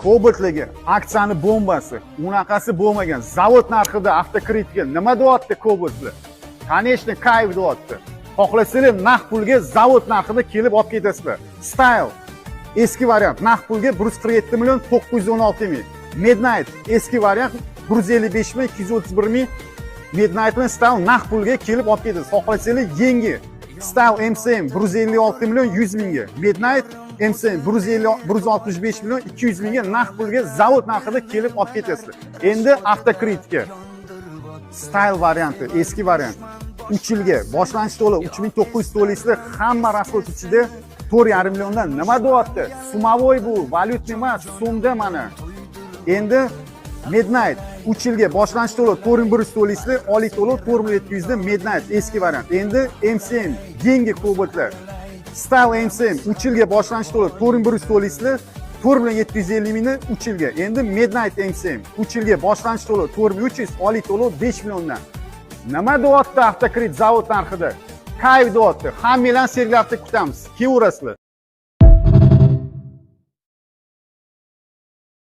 Cobaltligi aksiyani bombasi, unaqasi bo'lmagan. Zavod narxida avtokreditga nima deyapti Cobaltli? Конечно, кайф deyapti. Xohlasanglar, naqd pulga zavod narxida kelib olib ketasizlar. Style eski variant naqd pulga 147 million 916 ming. Midnight eski variant 155 ming 231 ming. Midnight bilan Style naqd pulga kelib olib ketasiz. Xohlasanglar, yangi Style MCM 156 million 100 mingga. Midnight MCM 150, 165 million 200 mingga naqd pulga zavod narxida kelib olib ketasizlar. Endi avtokreditga Style varianti, eski variant 3 yilga boshlang'ich to'lov 3900 to'laysizlar, hamma расход ichida 4,5 milliondan. Nima deyapti? Сумовой bu, valyutный emas, so'mda mana. Endi Midnight 3 yilga boshlang'ich to'lov 4100 to'laysizlar, oylik to'lov 4 million 700 da Midnight eski variant. Endi MCM, yangi Cobaltlar. Style MCM 3 yilga boshlang'ich to'lov 4100 to'laysizlar, 4 million 750 mingni 3 yilga. Endi Midnight MCM 3 yilga boshlang'ich to'lov 4300, oylik to'lov 5 milliondan. Nima deyapti avtokredit zavod narxida? Кайф deyapti. Hammanglarni Sergeli kutamiz. Kelaverasizlar.